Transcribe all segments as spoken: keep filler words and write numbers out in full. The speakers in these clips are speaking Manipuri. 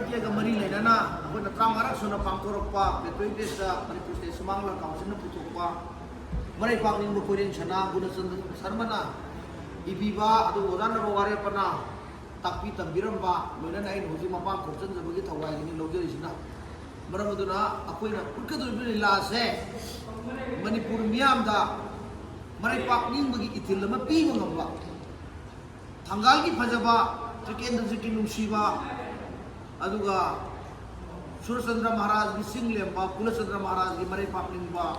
ꯀꯦꯒ ꯃꯔꯤ ꯂꯩꯅꯅ ꯑꯩꯈꯣꯏꯅ ꯇꯔꯥꯃꯉꯥꯔꯛ ꯁꯨꯅ ꯄꯥꯡꯊꯣꯔꯛꯄ ꯄꯦꯇ꯭ꯔꯣꯏ ꯗꯦꯁꯇ ꯃꯅꯤꯄꯨꯔ ꯁ꯭ꯇꯦꯠ ꯁꯨꯃꯥꯡ ꯂꯤꯂꯥ ꯀꯥꯎꯟꯁꯤꯜꯅ ꯄꯨꯊꯣꯛꯄ ꯃꯔꯩ ꯄꯥꯛꯅꯤꯡꯕ ꯀꯣꯏꯔꯦꯡ ꯁꯅꯥ ꯒꯨꯅꯆꯟꯗ꯭ꯔ ꯁꯔꯃꯅ ꯏꯕꯤꯕ, ꯑꯗꯨꯒ ꯑꯣꯖꯥ ꯅꯕ ꯋꯥꯔꯦꯞꯄꯅ ꯇꯥꯛꯄꯤ ꯇꯝꯕꯤꯔꯝꯕ, ꯂꯣꯏꯅꯅ ꯑꯩꯅ ꯍꯧꯖꯤꯛ ꯃꯄꯥꯟ ꯈꯣꯝꯖꯤꯟꯖꯕꯒꯤ ꯊꯧꯋꯥꯏꯒꯤꯅꯤ ꯂꯧꯖꯔꯤꯁꯤꯅ꯫ ꯃꯔꯝ ꯑꯗꯨꯅ ꯑꯩꯈꯣꯏꯅ ꯎꯠꯀꯗꯧꯔꯤꯕ ꯂꯤꯂꯥꯁꯦ ꯃꯅꯤꯄꯨꯔ ꯃꯤꯌꯥꯝꯗ ꯃꯔꯩ ꯄꯥꯛꯅꯤꯡꯕꯒꯤ ꯏꯊꯤꯜ ꯑꯃ ꯄꯤꯕ ꯉꯝꯕ, ꯊꯪꯒꯥꯜꯒꯤ ꯐꯖꯕ, ꯇ꯭ꯔꯤꯀꯦꯟꯗ꯭ꯔꯖꯤꯠꯀꯤ ꯅꯨꯡꯁꯤꯕ, ꯑꯗꯨꯒ ꯁꯨꯔꯆꯟꯗ꯭ꯔ ꯃꯍꯥꯔꯥꯖꯒꯤ ꯆꯤꯡ ꯂꯦꯝꯕ, ꯀꯨꯂꯆꯟꯗ꯭ꯔ ꯃꯍꯥꯔꯥꯖꯒꯤ ꯃꯔꯩ ꯄꯥꯛꯅꯤꯡꯕ,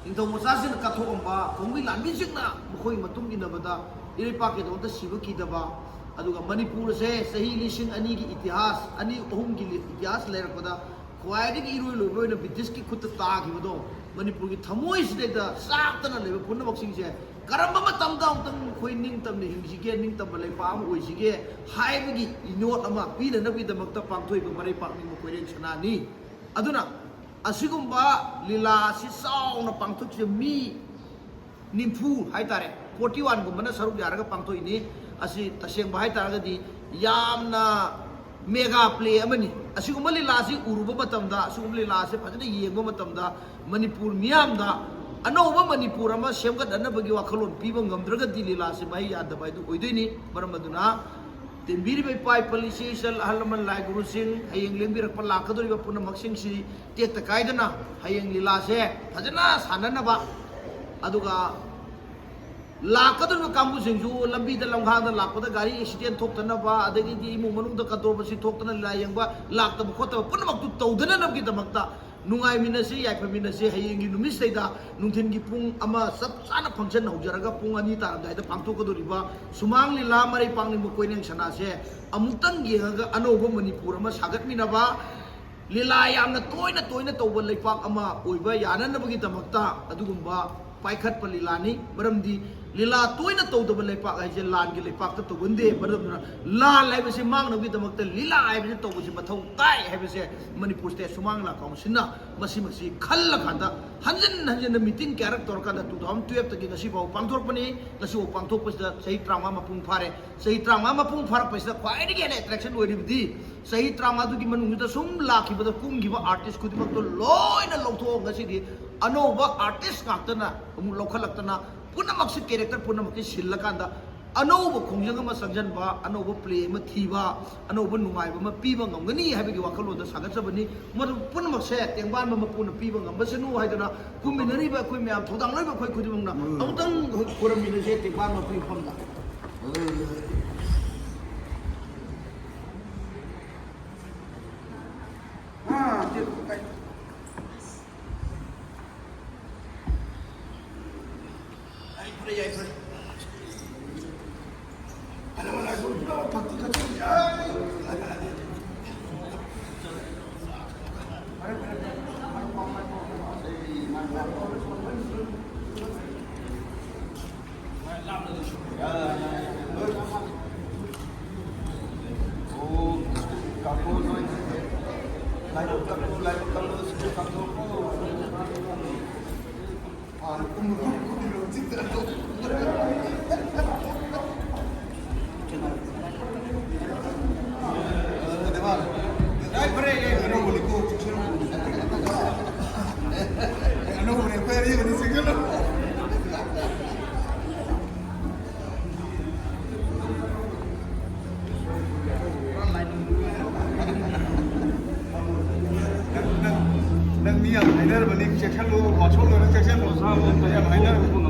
ꯅꯤꯡꯊꯧ ꯃꯆꯥꯁꯤꯡꯅ ꯀꯠꯊꯣꯛꯑꯝꯕ, ꯈꯣꯡꯕꯤ ꯂꯥꯟꯃꯤꯁꯤꯡꯅ ꯃꯈꯣꯏꯒꯤ ꯃꯇꯨꯡ ꯏꯟꯅꯕꯗ ꯏꯔꯩꯄꯥꯛꯀꯤꯗꯃꯛꯇ ꯁꯤꯕ ꯀꯤꯗꯕ, ꯑꯗꯨꯒ ꯃꯅꯤꯄꯨꯔꯁꯦ ꯆꯍꯤ ꯂꯤꯁꯤꯡ ꯑꯅꯤꯒꯤ ꯏꯇꯤꯍꯥꯁ, ꯑꯅꯤ ꯑꯍꯨꯝꯒꯤ ꯂꯤ-, ꯏꯇꯤꯍꯥꯁ ꯂꯩꯔꯛꯄꯗ ꯈ꯭ꯋꯥꯏꯗꯒꯤ ꯏꯔꯣꯏ ꯂꯣꯏꯕ ꯑꯣꯏꯅ ꯕ꯭ꯔꯤꯇꯤꯁꯀꯤ ꯈꯨꯠꯇ ꯇꯥꯈꯤꯕꯗꯣ, ꯃꯅꯤꯄꯨꯔꯒꯤ ꯊꯃꯣꯏꯁꯤꯗꯩꯗ ꯆꯥꯛꯇꯅ ꯂꯩꯕ ꯄꯨꯝꯅꯃꯛꯁꯤꯡꯁꯦ ꯀꯔꯝꯕ ꯃꯇꯝꯗ ꯑꯃꯨꯛꯇꯪ ꯑꯩꯈꯣꯏ ꯅꯤꯡꯇꯝꯅ ꯍꯤꯡꯁꯤꯒꯦ, ꯅꯤꯡꯇꯝꯕ ꯂꯩꯄꯥꯛ ꯑꯃ ꯑꯣꯏꯁꯤꯒꯦ ꯍꯥꯏꯕꯒꯤ ꯏꯅꯣꯠ ꯑꯃ ꯄꯤꯅꯅꯕꯒꯤꯗꯃꯛꯇ ꯄꯥꯡꯊꯣꯛꯏꯕ ꯃꯔꯩ ꯄꯥꯛꯅꯤꯡꯕ ꯀꯣꯏꯔꯦꯡ ꯁꯅꯥꯅꯤ꯫ ꯑꯗꯨꯅ ꯑꯁꯤꯒꯨꯝꯕ ꯂꯤꯂꯥ ꯑꯁꯤ ꯆꯥꯎꯅ ꯄꯥꯡꯊꯣꯛꯈꯤꯕ ꯃꯤ ꯅꯤꯐꯨ ꯍꯥꯏꯇꯥꯔꯦ, ꯐꯣꯔꯇꯤ ꯋꯥꯟꯒꯨꯝꯕꯅ ꯁꯔꯨꯛ ꯌꯥꯔꯒ ꯄꯥꯡꯊꯣꯛꯏꯅꯤ꯫ ꯑꯁꯤ ꯇꯁꯦꯡꯕ ꯍꯥꯏꯇꯥꯔꯒꯗꯤ ꯌꯥꯝꯅ ꯃꯦꯒꯥ ꯄ꯭ꯂꯦ ꯑꯃꯅꯤ꯫ ꯑꯁꯤꯒꯨꯝꯕ ꯂꯤꯂꯥꯁꯤ ꯎꯔꯨꯕ ꯃꯇꯝꯗ, ꯑꯁꯤꯒꯨꯝꯕ ꯂꯤꯂꯥꯁꯤ ꯐꯖꯅ ꯌꯦꯡꯕ ꯃꯇꯝꯗ ꯃꯅꯤꯄꯨꯔ ꯃꯤꯌꯥꯝꯗ ꯑꯅꯧꯕ ꯃꯅꯤꯄꯨꯔ ꯑꯃ ꯁꯦꯝꯒꯠꯅꯅꯕꯒꯤ ꯋꯥꯈꯜꯂꯣꯟ ꯄꯤꯕ ꯉꯝꯗ꯭ꯔꯒꯗꯤ ꯂꯤꯂꯥꯁꯤ ꯃꯍꯩ ꯌꯥꯟꯗꯕ ꯍꯥꯏꯗꯨ ꯑꯣꯏꯗꯣꯏꯅꯤ꯫ ꯃꯔꯝ ꯑꯗꯨꯅ ꯇꯤꯟꯕꯤꯔꯤꯕ ꯏꯄꯥ ꯏꯄꯜ, ꯏꯆꯦ ꯏꯆꯜ, ꯑꯍꯜ ꯂꯃꯟ, ꯂꯥꯏ ꯒꯨꯔꯨꯁꯤꯡ, ꯍꯌꯦꯡ ꯂꯦꯡꯕꯤꯔꯛꯄ ꯂꯥꯛꯀꯗꯧꯔꯤꯕ ꯄꯨꯝꯅꯃꯛꯁꯤꯡꯁꯤ ꯇꯦꯛꯇ ꯀꯥꯏꯗꯅ ꯍꯌꯦꯡ ꯂꯤꯂꯥꯁꯦ ꯐꯖꯅ ꯁꯥꯟꯅꯅꯕ, ꯑꯗꯨꯒ ꯂꯥꯛꯀꯗꯧꯔꯤꯕ ꯀꯥꯡꯕꯨꯁꯤꯡꯁꯨ ꯂꯝꯕꯤꯗ ꯂꯝꯈꯥꯡꯗ ꯂꯥꯛꯄꯗ ꯒꯥꯔꯤ ꯑꯦꯛꯁꯤꯗꯦꯟ ꯊꯣꯛꯇꯅꯕ, ꯑꯗꯒꯤꯗꯤ ꯏꯃꯨꯡ ꯃꯅꯨꯡꯗ ꯀꯟꯇ꯭ꯔꯣꯕꯔꯁꯤ ꯊꯣꯛꯇꯅ ꯂꯤꯂꯥ ꯌꯦꯡꯕ ꯂꯥꯛꯇꯕ ꯈꯣꯠꯇꯕ ꯄꯨꯝꯅꯃꯛꯇꯨ ꯇꯧꯗꯅꯅꯕꯒꯤꯗꯃꯛꯇ ꯅꯨꯡꯉꯥꯏꯃꯤꯟꯅꯁꯤ, ꯌꯥꯏꯐꯃꯤꯟꯅꯁꯤ꯫ ꯍꯌꯦꯡꯒꯤ ꯅꯨꯃꯤꯠꯁꯤꯗꯩꯗ ꯅꯨꯡꯊꯤꯟꯒꯤ ꯄꯨꯡ ꯑꯃ ꯆꯞ ꯆꯥꯅ ꯐꯪꯁꯟ ꯍꯧꯖꯔꯒ ꯄꯨꯡ ꯑꯅꯤ ꯇꯥꯔꯝꯗꯥꯏꯗ ꯄꯥꯡꯊꯣꯛꯀꯗꯧꯔꯤꯕ ꯁꯨꯃꯥꯡ ꯂꯤꯂꯥ ꯃꯔꯩ ꯄꯥꯛꯅꯤꯡꯕ ꯀꯣꯏꯔꯦꯡ ꯁꯅꯥꯁꯦ ꯑꯃꯨꯛꯇꯪ ꯌꯦꯡꯉꯒ ꯑꯅꯧꯕ ꯃꯅꯤꯄꯨꯔ ꯑꯃ ꯁꯥꯒꯠꯃꯤꯟꯅꯕ, ꯂꯤꯂꯥ ꯌꯥꯝꯅ ꯇꯣꯏꯅ ꯇꯣꯏꯅ ꯇꯧꯕ ꯂꯩꯄꯥꯛ ꯑꯃ ꯑꯣꯏꯕ ꯌꯥꯅꯅꯕꯒꯤꯗꯃꯛꯇ ꯑꯗꯨꯒꯨꯝꯕ ꯄꯥꯏꯈꯠꯄ ꯂꯤꯂꯥꯅꯤ꯫ ꯃꯔꯝꯗꯤ ꯂꯤꯂꯥ ꯇꯣꯏꯅ ꯇꯧꯗꯕ ꯂꯩꯄꯥꯛ ꯍꯥꯏꯁꯦ ꯂꯥꯟꯒꯤ ꯂꯩꯄꯥꯛꯇ ꯇꯧꯒꯟꯗꯦ꯫ ꯃꯔꯝ ꯑꯗꯨꯅ ꯂꯥꯟ ꯍꯥꯏꯕꯁꯤ ꯃꯥꯡꯅꯕꯒꯤꯗꯃꯛꯇ ꯂꯤꯂꯥ ꯍꯥꯏꯕꯁꯤ ꯇꯧꯕꯁꯤ ꯃꯊꯧ ꯇꯥꯏ ꯍꯥꯏꯕꯁꯦ ꯃꯅꯤꯄꯨꯔ ꯁ꯭ꯇꯦꯠ ꯁꯨꯃꯥꯡ ꯂꯤꯂꯥ ꯀꯥꯎꯟꯁꯤꯜꯅ ꯃꯁꯤꯃꯛꯁꯤ ꯈꯜꯂꯀꯥꯟꯗ ꯍꯟꯖꯤꯟ ꯍꯟꯖꯤꯟꯅ ꯃꯤꯇꯤꯡ ꯀꯌꯥꯔꯛ ꯇꯧꯔꯀꯥꯟꯗ two thousand twelve ꯇꯒꯤ ꯉꯁꯤ ꯐꯥꯎꯕ ꯄꯥꯡꯊꯣꯔꯛꯄꯅꯤ꯫ ꯉꯁꯤ ꯐꯥꯎ ꯄꯥꯡꯊꯣꯛꯄꯁꯤꯗ ꯆꯍꯤ ꯇꯔꯥꯃꯉꯥ ꯃꯄꯨꯡ ꯐꯥꯔꯦ꯫ ꯆꯍꯤ ꯇꯔꯥꯃꯉꯥ ꯃꯄꯨꯡ ꯐꯥꯔꯛꯄꯁꯤꯗ ꯈ꯭ꯋꯥꯏꯗꯒꯤ ꯍꯦꯟꯅ ꯑꯦꯇ꯭ꯔꯦꯛꯁꯟ ꯑꯣꯏꯔꯤꯕꯗꯤ ꯆꯍꯤ ꯇꯔꯥꯃꯉꯥꯗꯨꯒꯤ ꯃꯅꯨꯡꯗꯨꯗ ꯁꯨꯝ ꯂꯥꯛꯈꯤꯕꯗ ꯀꯨꯝꯈꯤꯕ ꯑꯥꯔꯇꯤꯁ ꯈꯨꯗꯤꯡꯃꯛꯇꯣ ꯂꯣꯏꯅ ꯂꯧꯊꯣꯛꯑꯒ ꯉꯁꯤꯗꯤ ꯑꯅꯧꯕ ꯑꯥꯔꯇꯤꯁ ꯉꯥꯛꯇꯅ ꯑꯃꯨꯛ ꯂꯧꯈꯠꯂꯛꯇꯅ ꯄꯨꯝꯅꯃꯛꯁꯤ ꯀꯦꯔꯦꯛꯇꯔ ꯄꯨꯝꯅꯃꯛꯁꯤ ꯁꯤꯜꯂꯀꯥꯟꯗ ꯑꯅꯧꯕ ꯈꯣꯡꯖꯪ ꯑꯃ ꯆꯪꯁꯤꯟꯕ, ꯑꯅꯧꯕ ꯄ꯭ꯂꯦ ꯑꯃ ꯊꯤꯕ, ꯑꯅꯧꯕ ꯅꯨꯡꯉꯥꯏꯕ ꯑꯃ ꯄꯤꯕ ꯉꯝꯒꯅꯤ ꯍꯥꯏꯕꯒꯤ ꯋꯥꯈꯜꯂꯣꯟꯗ ꯁꯥꯒꯠꯆꯕꯅꯤ꯫ ꯃꯗꯨ ꯄꯨꯝꯅꯃꯛꯁꯦ ꯇꯦꯡꯕꯥꯟꯕ ꯃꯄꯨꯅ ꯄꯤꯕ ꯉꯝꯕꯁꯅꯨ ꯍꯥꯏꯗꯨꯅ ꯀꯨꯝꯃꯤꯟꯅꯔꯤꯕ ꯑꯩꯈꯣꯏ ꯃꯌꯥꯝ, ꯊꯧꯗꯥꯡ ꯂꯧꯔꯤꯕ ꯑꯩꯈꯣꯏ ꯈꯨꯗꯤꯡꯃꯛꯅ ꯑꯃꯨꯛꯇꯪ ꯈꯨꯔꯨꯝꯃꯤꯟꯅꯁꯦ ꯇꯦꯡꯕꯥꯟꯕ ꯃꯄꯨꯒꯤ ꯃꯐꯝꯗ꯫ ꯅꯪ, ꯅꯪ, ꯅꯪ ꯃꯤ ꯌꯥꯝ ꯍꯥꯏꯅꯔꯕꯅꯤ, ꯆꯦꯛꯁꯜꯂꯨ, ꯋꯥꯁꯣꯞ ꯂꯣꯏꯔ ꯆꯦꯛꯁꯜꯂꯨ꯫ ꯌꯥꯝ ꯍꯥꯏꯅꯔꯕꯅꯤ꯫